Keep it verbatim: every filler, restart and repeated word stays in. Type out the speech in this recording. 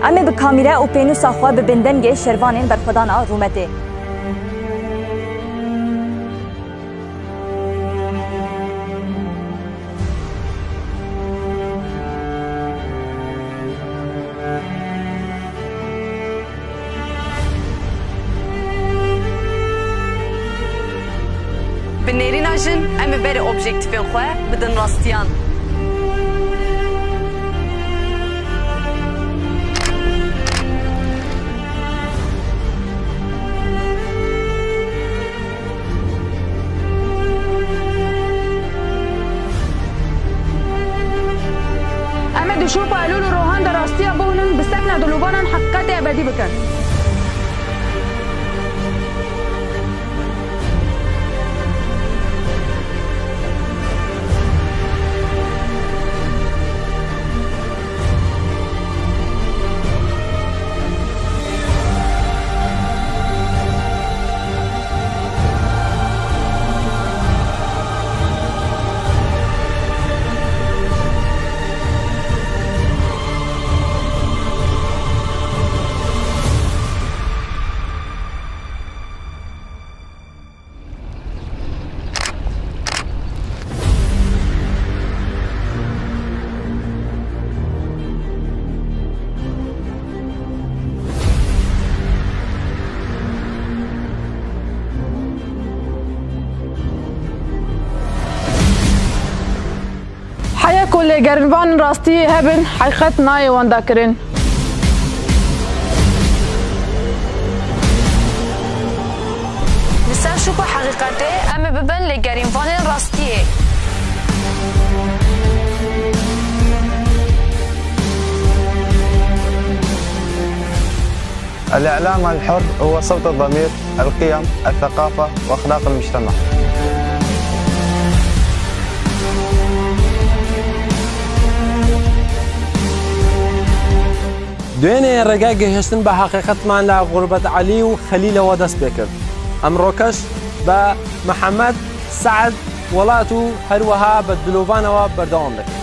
Em ê bi kamîre û pênûsa xwe bibin dengê şervanên berxwedana rûmetê. Bi nêrîna jin em ê berê objektîfên xwe bidin rastiyan. Em ê di şopa Elûl û Rohan de rastiya bihûnin, bi sekna dilovanan heqîqetê ebedî bikin. Heya ku lêgerînvanên rastiyê hebin, heqîqet nayê wendakirin. Li ser şopa heqîqetê em ê bibin lêgerînvanên rastiyê. الإعلام الحر هو صوت الضمير، القيم، الثقافة، وأخلاق المجتمع. دوێنێ ڕێگای گەیشتن بە حەقیقەتمان لە غوربەت عەلی و خەلیلەوە دەست پێ کرد. ئەمڕۆکەش بە محەممەد، سەعد، وڵات و هەروەها بە دلۆڤانەوە بەردەوام دەکەین.